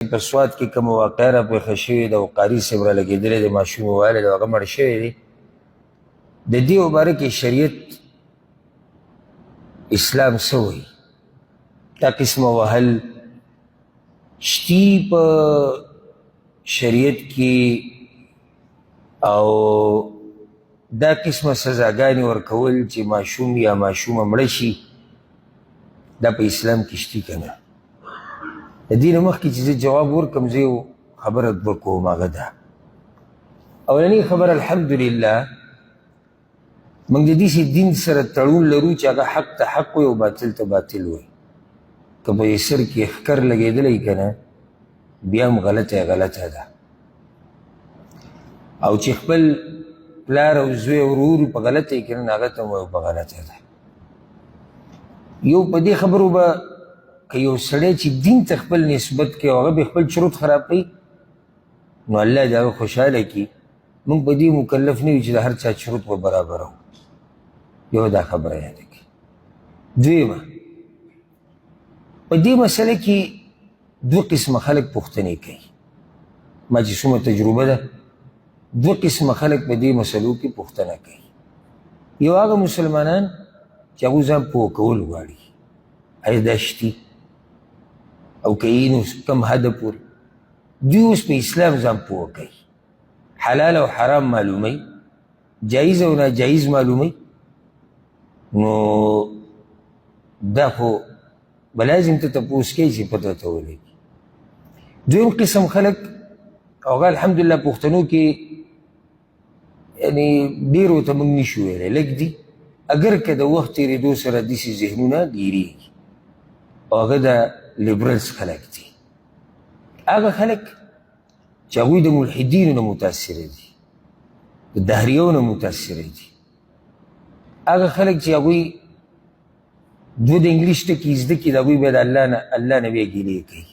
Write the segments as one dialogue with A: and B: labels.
A: په سوات کې کومه واقعه را پېښه شوې ده او قاري صاحب را لګېدلی دی، ماشوم یې وهلی دی، هغه مړ شوی دی، د دې مباره کې شریعت اسلام څه وایي؟ دا قسمه وهل شتي په شریعت کې او دا قسمه سزاګانې ورکول چې ماشوم یا ماشومه مړه شي، دا په اسلام کې شتي که نه؟ د دې نه مخکې چې زه جواب ورکړم، زه یو خبره دوه کوم. هغه ده اولنۍ خبره، الحمدلله موږ د داسې دین سره تړون لرو چې هغه حق ته حق وایي او باطل ته باطل وایي. که په یې سر کې ښکر لګېدلی که نه، بیا هم غلطه غلطه ده. او چې خپل پلار او زوی ورور په غلطه یې که نه، هغه ته هم وایو په غلطه ده. یو په دې خبرو به که یو سړی چې دین ته خپل نسبت کوي او هغه به خپل چرت خراب کوي، نو الله دې هغه خوشحاله کړي. موږ په دې مکلف نه یو چې د هر چا چرت به برابرو. یو دا خبره یاده کړي. دویمه، په دې مسله کې دوه قسمه خلک پوښتنې کوي. ما چې څومره تجربه ده، دوه قسمه خلک په دې مسلو کې پوښتنه کوي. یو هغه مسلمانان چې هغوی ځان پوه کول غواړي، آیا دا شتي او که یې نو کم حده پورې. دوی اوس په اسلام ځان پوه کوي، حلال او حرام معلوموي، جایز او ناجایز معلوموي. نو دا خو به لازم ته تپوس کوي چې پته ورته ولګي. دویم قسم خلک، هغه الحمدلله پښتنو کې یعنی ډېرو ته موږ نشو ویلی، لږ دي، اګر که د وخت تېرېدو سره داسې ذهنونه ډېرېږي، او هغه د لیبرلز خلک دي، هغه خلک چې هغوی د ملحدینو نه متاثره دي، د دهریو نه متاثره دي، هغه خلک چې هغوی دوه د انګلیش ټکي زده کړي، د هغوی بیا د الله نه الله نه بیا ګیلې کوي.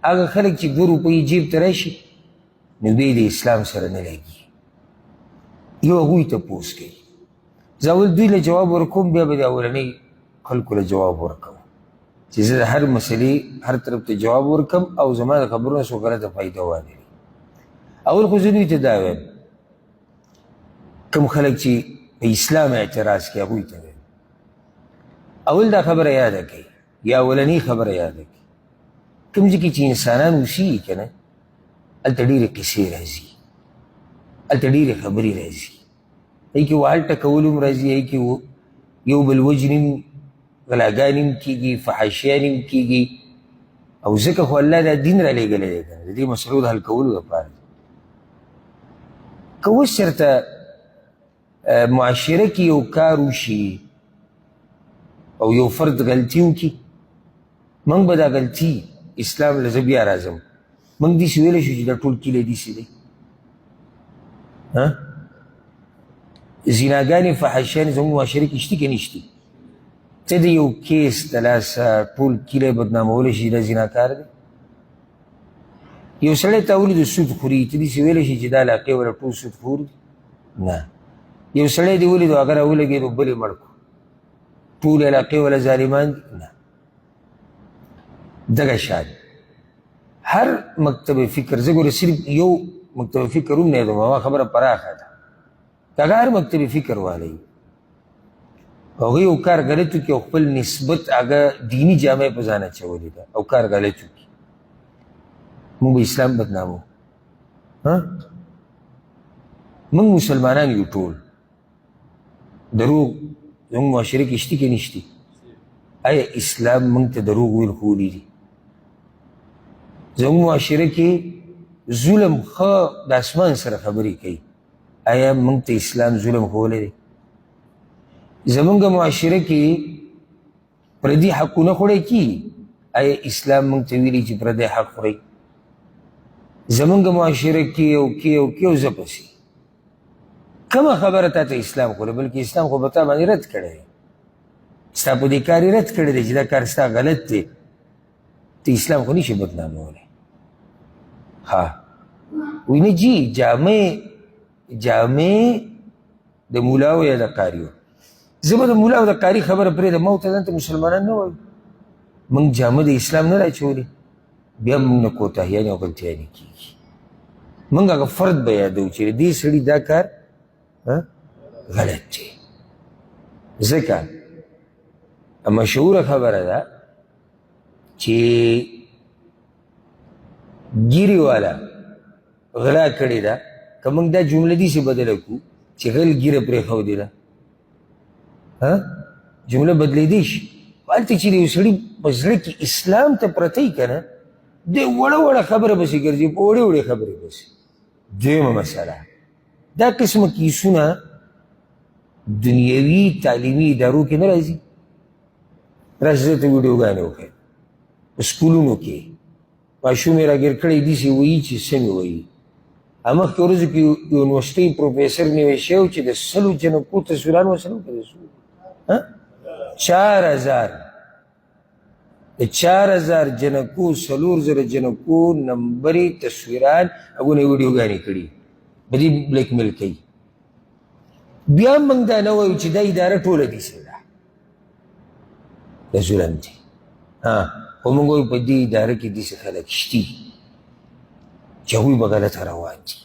A: هغه خلک چې دوه روپۍ جیب ته راشي نو بیا د اسلام سره نه لګي. یو هغوی تپوس کوي. زه اول دوی له جواب ورکوم، بیا به د اولنۍ خلکو له جواب ورکوم چې زه د هر مسلې هر طرف ته جواب ورکم او زما د خبرو نه څوک غلطه فایده وانه لري. اول خو زه دوی ته دا وایم، کوم خلک چې په اسلام اعتراض کوي هغوی ته وایم، اول دا خبره یاده کړئ، یا اولنۍ خبره یاده کړئ، کوم ځای کې چې انسانان اوسېږي که نه، هلته ډېرې قصې راځي، هلته ډېرې خبرې راځي، هغې کې وهل ټکول هم راځي، هغې کې یو بل وژنې هم، غلاګانې هم کېږي، فحاشیانې هم کېږي. او ځکه خو الله دا دین را لېږلی دی که نه، د دې مسلو د حل کولو دپاره. که اوس چېرته معاشره کې یو کار وشي او یو فرد غلطي وکړي، موږ به دا غلطي اسلام له زه بیا راځم، موږ داسې ویلی شو چې دا ټول کلی داسې دی؟ زیناګانې فحشیانې زموږ معاشره کې شتي که نشتي؟ ته د یو کیس د لاسه ټول کلی بدنامولی شي دا زیناکار دی؟ یو سړی تا ولید سود خوري، ته داسې ویلی شي چې دا علاقې والا ټول سود خور دي؟ نه. یو سړی دې ولید هغه راولګېدو بل یې مړ کړو، ټول علاقې والا ظالمان دي؟ نه. دغه شان هر مکتب فکر، زه ګوره صرف یو مکتب فکر هم نه یم، ما خبره پراخه ده، دغه هر مکتب فکر والی هغه یو کار غلط وکړي او خپل نسبت هغه دیني جامه په ځان اچولې ده او کار غلط وکړي، موږ به اسلام بدنامو. ها، موږ مسلمانان یو، ټول دروغ زموږ معاشره کې شتي که نشتي؟ آیا اسلام موږ ته دروغ ویل ښوولي دي؟ زموږ معاشره کې ظلم ښه د اسمان سره خبرې کوي، آیا موږ ته اسلام ظلم ښوولی دی؟ زموږ معاشره کې پردي حقونه خوړی کېږي، آیا اسلام موږ ته ویلي چې پردی حق خورئ؟ زموږ معاشره کې او کې او کې او زه پسې کومه خبره تا ته اسلام ښوولې، بلکې اسلام خو په تا باندې رد کړی دی، ستا په دې کار یې رد کړی دی چې دا کار ستا غلط دی، ته اسلام خو نشي بدنامولی. ها وایي نه جي، جامې جامې د مولا او یا د قاري، زه به د مولا او د قاري خبره پرېږدم، ما ورته ځان ته مسلمانان نه وایو، موږ جامه د اسلام نه راچولې. بیا موږ نه کوتاهیانې او غلطیانې کېږي. موږ هغه فرد به یادوو چې دې سړي دا کار غلط دی، ځکه مشهوره خبره ده چې ګیري والا غلا کړې ده. که موږ دا جمله داسې بدله کړو چې غل ګیره پرېښودې ده، جمله بدلېدی شي. هلته چې د یو سړي په زړه کې اسلام ته پرته وي که نه، دی وړه وړه خبره پسې ګرځي، په وړې وړې خبرې پسې. دویمه مسله، دا قسمه کیسونه دنیوي تعلیمي ادارو کې نه راځي. راځي زه ته ویډیوګانې وښیم په سکولونو کې ماشوم یې راګیر کړی داسې وایي چې څه مې وایي. مخکې ورځو کې یونیورسټۍ پروفیسر نیوی شوی و چې د 100 جنکو تصویران ورسره وکړل، 4000، د 4000 جنکو 4000 جنکو نمبرې تصویران هغو نه ویډیوګانې کړي، په دې بلیک میل کوي. بیا موږ دا نه وایو چې دا اداره ټوله داسې ده، دا ظلم دی. خو موږ وایو په دې اداره کې داسې خلک شتي چې هغوی به غلطه روان دي.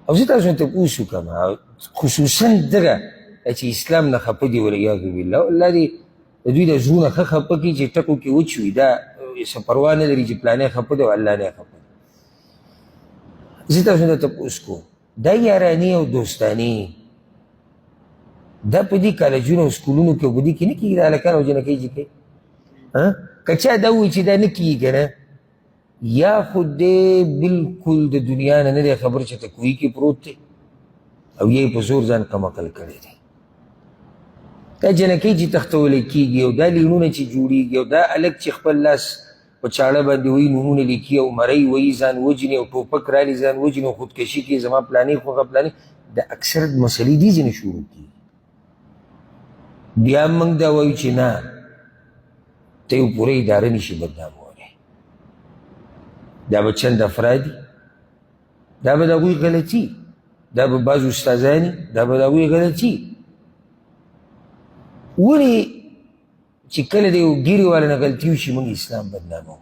A: او زه تاسو ته تپوس وکړم، خصوصا دغه چې اسلام نه خفه دي والعیاذ بالله، الله دې د دوی د زړونه ښه خفه کړي چې ټکو کې وچ وي، دا څه پروا نه لري چې پلانی خفه دی او الله نه خفه دی. زه تاسو ته تپوس کوم، دا یارانې او دوستانې دا په دې کالجونو او سکولونو کې په دې کې نه کېږي؟ د هلکان او جینکۍ چې کوي، که چا دا ووایي چې دا نه کېږي که نه، یا خو دی بالکل د دنیا نه نه دی خبر چې تکوي کې پروت دی، او یا یې په زور ځان کم عقل کړی دی. دا جینکۍ چې تښتول کېږي او دا لیڼونه چې جوړېږي او دا هلک چې خپل لاس په چاړه باندې وایي نومونه لیکي او مرۍ وایي ځان وژني او ټوپک رالي ځان وژني او خودکشي کوي، زما پلانې خوښه پلانې، د اکثر مسلې دې ځینې شروع کېږي. بیا موږ دا وایو چې نه، ته یو پوره اداره نشي بدنامولی، دا به چند افراد دي، دا به د هغوی غلطي، دا به بعض استادان، دا به د هغوی غلطي. ولې چې کله د یو ګیرې والا نه غلطي وشي موږ اسلام بدناموو؟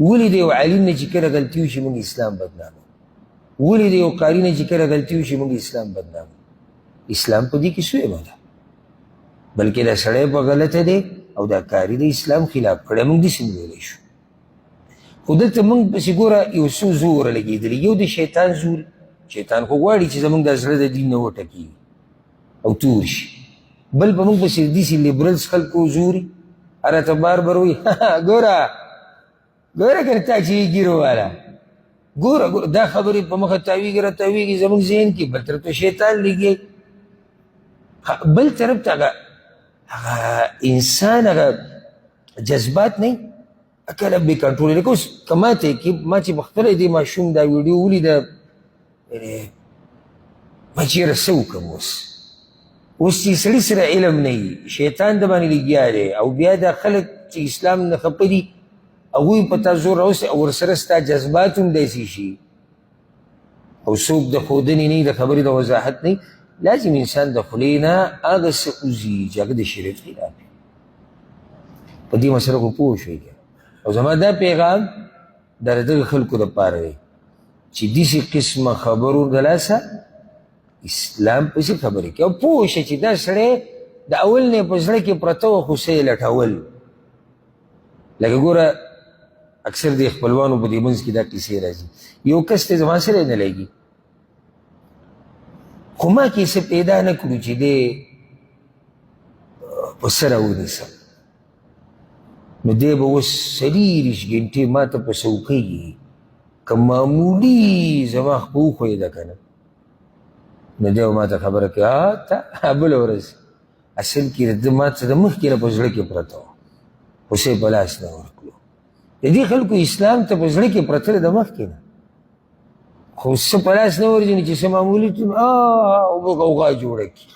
A: ولې د یو عالم نه چې کله غلطي وشي موږ اسلام بدناموو؟ ولې د یو قاري نه چې کله غلطي وشي موږ اسلام بدناموو؟ اسلام په دې کې سویمه ده، بلکې دا سړی په غلطه دی او دا کاري د اسلام خلاف کړی، موږ داسې ویلی شو. خو دلته موږ پسې ګوره یو څو زوره لګېدلي. یو د شیطان زور، شیطان خو غواړي چې زموږ دا زړه د دین نه وټکي او تور شي. بل په موږ پسې داسې لیبرلز خلکو زوري، راته بار بار وایي ګوره ګوره که تا چې ګیرو والا ګوره ګوره، دا خبرې په مخه تاویږي را تاویږي زموږ ذهن کې. بل طرف ته شیطان لګي، بل طرف ته هغه انسان هغه جذبات نه کله بې کنټروله. لکه اوس که ما ته کې ما چې په خپله دې ماشوم دا ویډیو ولیده، ما چې یاره څه وکړم اوس؟ اوس چې سړي سره علم نه وي، شیطان د باندې لګیا دی، او بیا دا خلک چې اسلام نه خفه دي هغوی په تا زور راوستي او ورسره ستا جذبات هم داسې شي، او څوک د ښودنې نه د خبرې د وضاحت نه، لازم انسان د خولې نه هغه څه وځي چې هغه د شریعت خلاف وي. په دې مسله خو پوه شوئ که او زما دا پیغام دا د دغه خلکو دپاره دی چې داسې قسمه خبرو د لاسه اسلام پسې خبرې کوي، او پوه شه چې دا سړی د اول نه په زړه کې پرته وه خو څه یې لټول. لکه ګوره اکثر د خپلوانو په دې منځ کې دا کیسې راځي، یو کس ته زما سره نه لګي، خو ما کې څه پیدا نه کړو چې دی په سره ونیسم، نو دی به اوس 24 ګنټې ما ته په څوکۍ که معمولي زما خپه وښویده که نه، نو دی به ما ته خبره کوي ته بله ورځ. اصل کې د ده ما ته د مخکې نه په زړه کې پرته وه، خو څه یې په لاس نه ورکړو. د دې خلکو اسلام ته په زړه کې پرته ده د مخکې نه، خو څه په لاس نه ورځي، نو چې څه معمولي اوبه غوغا جوړه کړي.